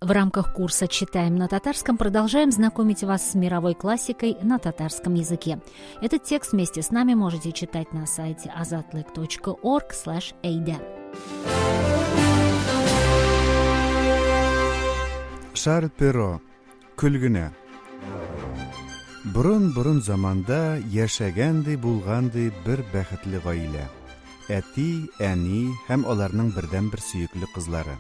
В рамках курса «Читаем на татарском» продолжаем знакомить вас с мировой классикой на татарском языке. Этот текст вместе с нами можете читать на сайте azatlyk.org eide. Шарль Перо. Көлгенә. Борын-борын заманда яшәгән ди, булган ди бер бәхетле гаилә. Әти, әни һәм аларның бердәнбер сөекле кызлары.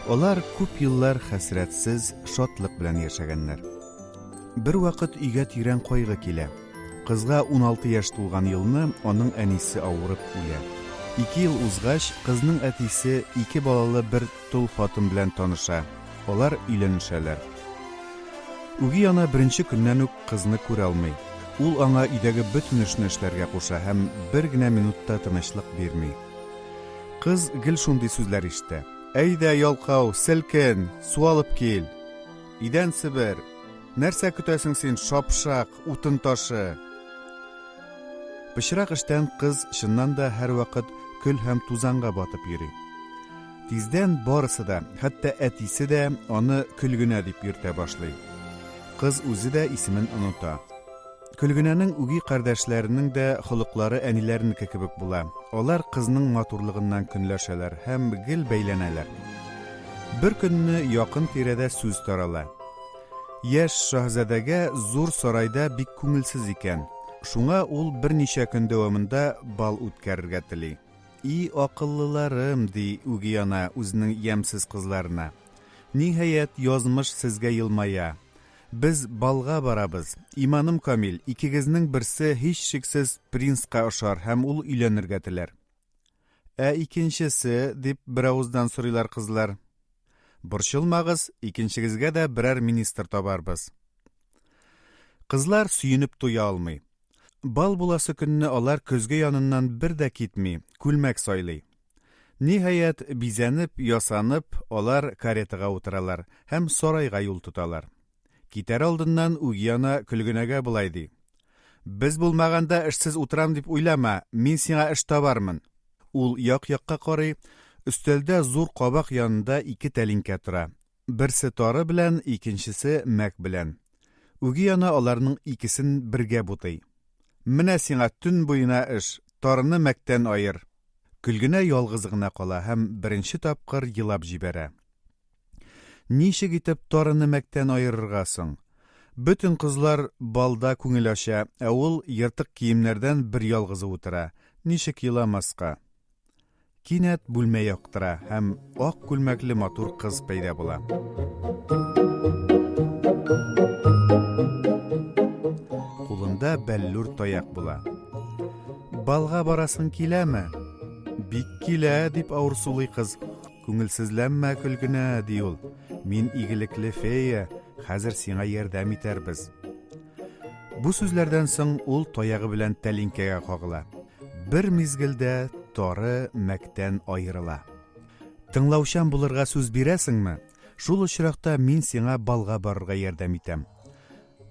Алар күп еллар хәсрәтсез, шатлык белән яшәгәннәр. Бервакыт өйгә тирән кайгы килә. Кызга 16 яшь тулган елны аның әнисе авырып үлә. Ике ел узгач, кызның әтисе ике балалы бер тол хатын белән таныша, алар өйләнешәләр. Үги ана беренче көннән үк кызны күрә алмый. Ул аңа өйдәге бөтен эшне эшләргә куша һәм бер генә минут та тынычлык бирми. Кыз гел шундый сүзләр ишетә. Әйдә, ялкау, селкен, су алып кил! Идән себер! Нәрсә көтәсең син, шапшак, утын ташы! Пычрак эштән кыз чыннан да һәрвакыт көл һәм тузанга батып йөри. Тиздән барысы да, хәтта әтисе дә аны Көлгенә дип йөртә башлый. Кыз үзе дә исемен оныта. Көлгенәнең үги кардәшләренең дә холыклары әниләренеке кебек була. Алар кызның матурлыгыннан көнләшәләр һәм гел бәйләнәләр. Бер көнне якын тирәдә сүз тарала. Яшь шаһзадәгә зур сарайда бик күңелсез икән. Шуңа ул берничә көн дәвамында бал үткәрергә тели. И акыллыларым, ди үги ана үзенең ямьсез кызларына. Ниһаять, язмыш сезгә елмая. Без балга барабыз. Иманым камил, икегезнең берсе һичшиксез принцка ошар һәм ул өйләнергә теләр. Ә икенчесе, дип беравыздан сорыйлар кызлар. Борчылмагыз, икенчегезгә дә берәр министр табарбыз. Кызлар сөенеп туя алмый. Бал буласы көнне алар көзге яныннан бер дә китми, күлмәк сайлый. Ниһаять, бизәнеп, ясанып, алар каретага утыралар һәм сарайга юл тоталар. Китәр алдыннан үги ана Көлгенәгә болай ди. Без булмаганда эшсез утырам дип уйлама, мин сиңа эш табармын. Ул як-якка карый, өстәлдә зур кабак янында ике тәлинкә тора. Берсе тары белән, икенчесе мәк белән. Үги ана аларның икесен бергә бутый. Менә сиңа төн буена эш, тарыны мәктән аер. Көлгенә ялгыз гына кала һәм беренче тапкыр елап җибәрә. Ничек итеп тарыны мәктән аерырга соң? Бөтен кызлар балда күңел ача, ә ул ертык киемнәрдән бер ялгызы утыра. Ничек еламаска? Кинәт бүлмә яктыра һәм ак күлмәкле матур кыз пәйда була. Кулында бәллүр таяк була. Балга барасың киләме? Бик килә, дип авыр сулый кыз. Күңелсезләнмә, Көлгенә, ди ул. Мин игелекле фея, хәзер сиңа ярдәм итәрбез. Бу сүзләрдән соң ул таягы белән тәлинкәгә кагыла. Бер мизгелдә тары мәктән аерыла. Тыңлаучан булырга сүз бирәсеңме? Шул очракта мин сиңа балга барырга ярдәм итәм.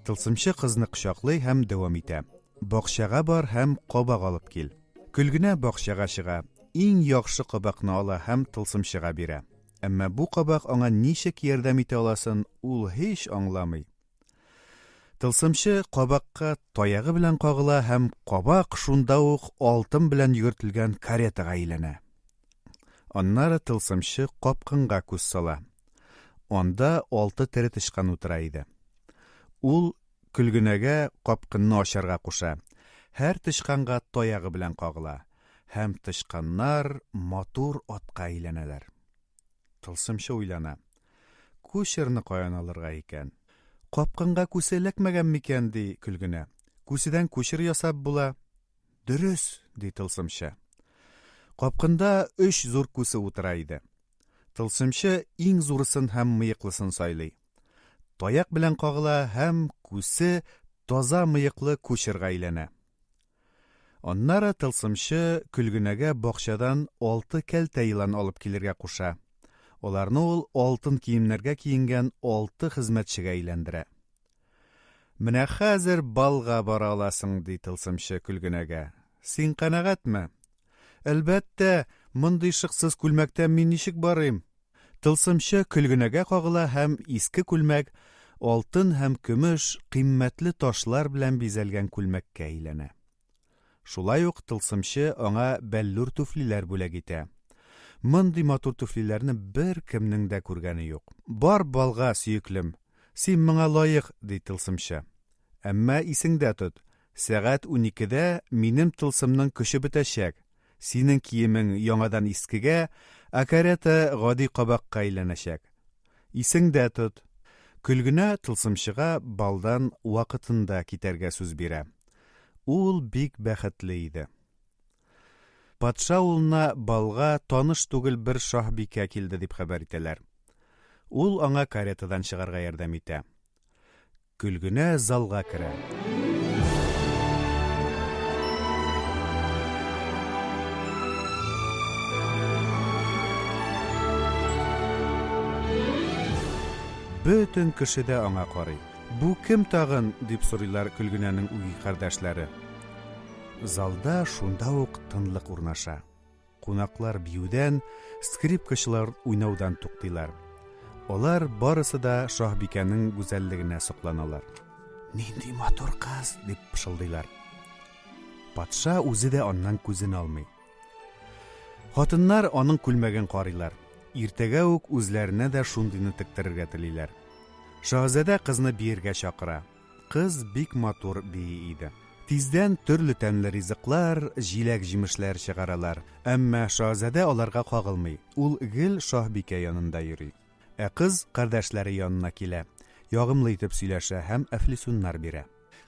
Тылсымчы кызны кочаклый һәм дәвам итә. Бакчага бар һәм кабак алып кил. Көлгенә бакчага чыга, иң яхшы кабакны ала һәм тылсымчыга бирә. Әмма бу кабак аңа ничек ярдәм итә аласын ул һич аңламый. Тылсымчы кабакка таягы белән кагыла һәм кабак шунда ук алтын белән йөгертелгән каретага әйләнә. Аннары тылсымчы капкынга күз сала. Анда алты тере тычкан утыра иде. Ул Көлгенәгә капкынны ачарга куша. Һәр тычканга таягы белән кагыла һәм тычканнар матур атка әйләнәләр. Тылсымчы уйлана. Кучерны каян алырга икән? Капкынга күсе эләкмәгән микән, ди Көлгенә. Күседән кучер ясап була. Дөрес, ди тылсымчы. Капкында өч зур күсе утыра иде. Тылсымчы иң зурысын һәм мыеклысын сайлый. Таяк белән кагыла һәм күсе таза мыеклы кучерга әйләнә. Аннары тылсымчы Көлгенәгә бакчадан алты кәлтә елан алып килергә куша. Аларны ул алтын киемнәргә киенгән алты хезмәтчегә әйләндерә. Менә хәзер балга бара аласың, ди тылсымчы Көлгенәгә. Син канәгатьме? Әлбәттә, мондый шыксыз күлмәктә мин ничек барыйм? Тылсымчы Көлгенәгә кагыла һәм иске күлмәк алтын һәм көмеш, кыйммәтле ташлар белән бизәлгән күлмәккә әйләнә. Шулай ук тылсымчы аңа бәллүр түфлиләр бүләк итә. Мондый матур түфлиләрне беркемнең дә күргәне юк. Бар балга, сөеклем! Син моңа лаек, ди тылсымчы. Әмма исеңдә тот, сәгать уникедә минем тылсымның көче бетәчәк, синең киемең яңадан искегә, ә карета гади кабакка әйләнәчәк. Исеңдә тот! Көлгенә тылсымчыга балдан вакытында китәргә сүз бирә. Ул бик бәхетле иде. Патша улына балга таныш түгел бер шаһбикә килде дип хәбәр итәләр. Ул аңа каретадан чыгарга ярдәм итә. Көлгенә залга керә. Бөтен кеше дә аңа карый. Бу кем тагын? дип сорыйлар Көлгенәнең үги кардәшләре. Залда шунда ук тынлык урнаша. Кунаклар биюдән, скрипкачылар уйнаудан туктыйлар. Алар барысы да шаһбикәнең гүзәллегенә сокланалар. Нинди матур кыз! дип пышылдыйлар. Патша үзе дә аннан күзен алмый. Хатыннар аның күлмәген карыйлар. Иртәгә үк үзләренә дә шундыйны тектерергә телиләр. Шаһзадә кызны биергә чакыра. Кыз бик матур бии иде. Тиздән төрле тәмле ризыклар, җиләк-җимешләр чыгаралар. Әмма шаһзадә аларга кагылмый, ул гел шаһбикә янында йөри. Ә кыз кардәшләре янына килә, ягымлы итеп сөйләшә һәм әфлисуннар бирә.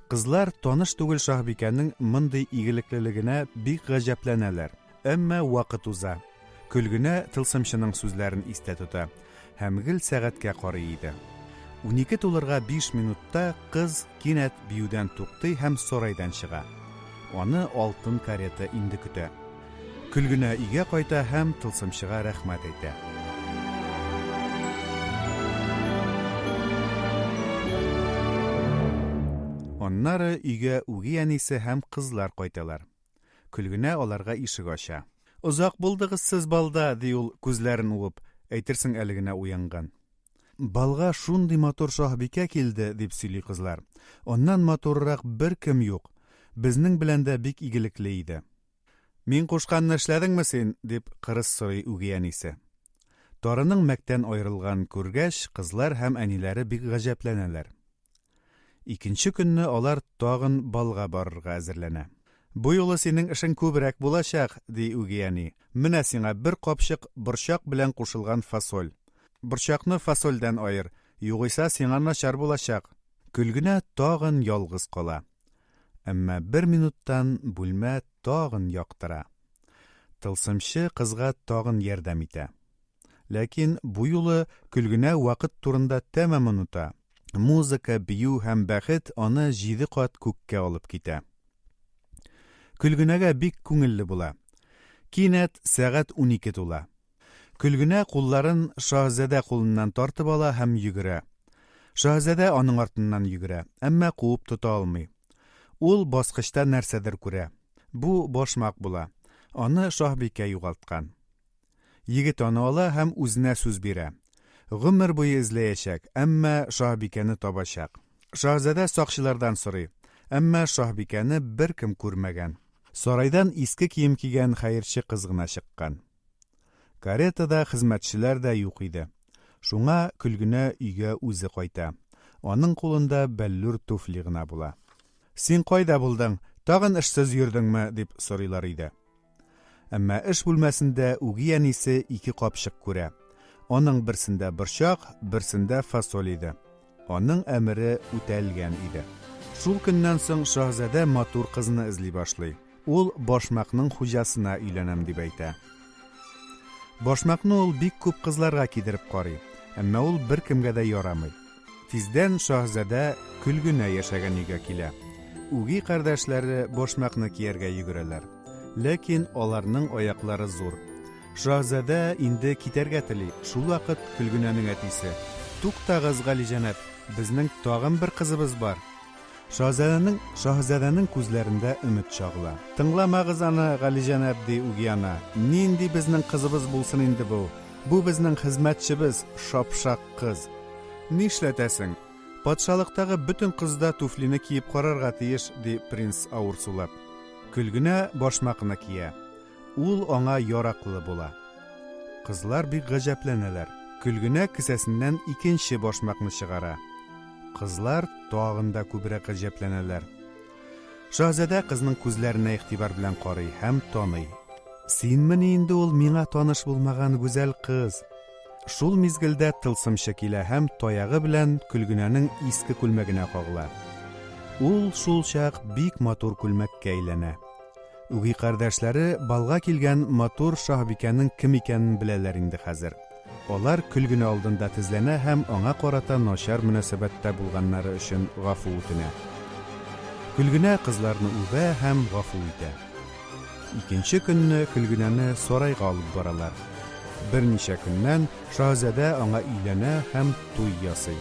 Кызлар таныш түгел шаһбикәнең мондый игелеклелегенә бик гаҗәпләнәләр. Әмма вакыт уза. Көлгенә тылсымчының сүзләрен истә тота һәм гел сәгатькә карый иде. 12 тулырга биш минутта кыз кинәт биюдән туктый һәм сарайдан чыга. Аны алтын карета инде көтә. Көлгенә өйгә кайта һәм тылсымчыга рәхмәт әйтә. Аннары өйгә үги әнисе һәм кызлар кайталар. Көлгенә аларга ишек ача. Озак булдыгыз сез балда, ди ул, күзләрен уып, әйтерсең әле генә уянган. Балга шундый матур шаһбикә килде, дип сөйли кызлар. Аннан матуррак беркем юк. Безнең белән дә бик игелекле иде. Мин кушканны эшләдеңме син? дип кырыс сорый үги әнисе. Тарының мәктән аерылганын күргәч, кызлар һәм әниләре бик гаҗәпләнәләр. Икенче көнне алар тагын балга барырга әзерләнә. Бу юлы синең эшең күбрәк булачак, ди үги әни. Менә сиңа бер капчык борчак белән кушылган фасоль. Борчакны фасольдән аер, югыйсә сиңа начар булачак. Көлгенә тагын ялгыз кала. Әмма бер минуттан бүлмә тагын яктыра. Тылсымчы кызга тагын ярдәм итә. Ләкин бу юлы Көлгенә вакыт турында тәмам оныта. Музыка, бию һәм бәхет аны җиде кат күккә алып китә. Көлгенәгә бик күңелле була. Кинәт сәгать 12 тула. Көлгенә кулларын шаһзадә кулыннан тартып ала һәм йөгерә. Шаһзадә аның артыннан йөгерә, әмма куып тота алмый. Ул баскычта нәрсәдер күрә. Бу башмак була. Аны шаһбикә югалткан. Егет аны ала һәм үзенә сүз бирә. Гомер буе эзләячәк, әмма шаһбикәне табачак. Шаһзадә сакчылардан сорый, әмма шаһбикәне беркем күрмәгән. Сарайдан иске кием кигән хәерче кыз гына чыккан. Каретада хезмәтчеләр дә юк иде. Шуңа Көлгенә өйгә үзе кайта. Аның кулында бәллүр туфли гына була. Син кайда булдың? Тагын эшсез йөрдеңме? дип сорыйлар өйдә. Әмма эш бүлмәсендә үги әнисе ике капчык күрә. Аның берсендә борчак, берсендә фасоль иде. Аның әмере үтәлгән иде. Шул көннән соң шаһзадә матур кызны эзли башлый. Ул башмакның хуҗасына өйләнәм дип әйтә. Башмакны ул бик күп кызларга кидереп карый, әмма ул беркемгә дә ярамый. Тиздән шаһзадә Көлгенә яшәгән өйгә килә. Үги кардәшләре башмакны кияргә йөгерәләр. Ләкин аларның аяклары зур. Шаһзадә инде китәргә тели, шулвакыт Көлгенәнең әтисе, Туктагыз, галиҗәнап, безнең тагын бер кызыбыз бар. Шаһзадәнең Шаһзадәнең күзләрендә өмет чагыла. Тыңламагыз аны, галиҗәнап, ди үги ана. Нинди безнең кызыбыз булсын инде бу? Бу безнең хезмәтчебез, шапшак кыз. Нишләтәсең? Патшалыктагы бөтен кыз да туфлине киеп карарга тиеш, ди принц авыр сулап. Көлгенә башмакны кия. Ул аңа яраклы була. Кызлар бик гаҗәпләнәләр. Көлгенә кесәсеннән икенче башмакны чыгара. Кызлар тагын да күбрәк гаҗәпләнәләр. Шаһзадә кызның күзләренә игътибар белән карый һәм таный. Синмени инде ул миңа таныш булмаган гүзәл кыз? Шул мизгелдә тылсымчы килә һәм таягы белән Көлгенәнең иске күлмәгенә кагыла. Ул шул чак бик матур күлмәккә әйләнә. Үги кардәшләре балга килгән матур шаһбикәнең кем икәнен беләләр инде хәзер. Алар Көлгенә алдында тезләнә һәм аңа карата начар мөнәсәбәттә булганнары өчен гафу үтенә. Көлгенә кызларны үбә һәм гафу итә. Икенче көнне Көлгенәне сарайга алып баралар. Берничә көннән шаһзадә аңа өйләнә һәм туй ясый.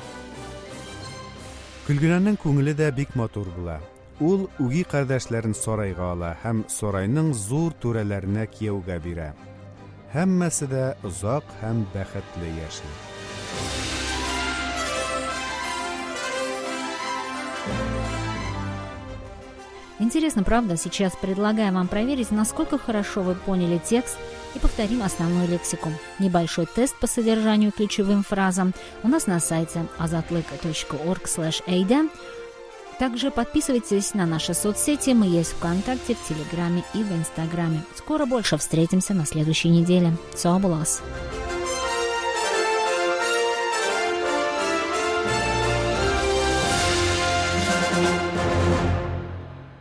Көлгенәнең күңеле дә бик матур була. Ул үги кардәшләрен сарайга ала һәм сарайның зур түрәләренә кияүгә бирә. Һәммәсе дә озак һәм бәхетле яши. Интересно, правда? Сейчас предлагаю вам проверить, насколько хорошо вы поняли текст и повторим основную лексику. Небольшой тест по содержанию ключевым фразам у нас на сайте azatlyk.org/eyda. Также подписывайтесь на наши соцсети. Мы есть ВКонтакте, в Телеграме и в Инстаграме. Скоро больше встретимся на следующей неделе. Сау булыгыз!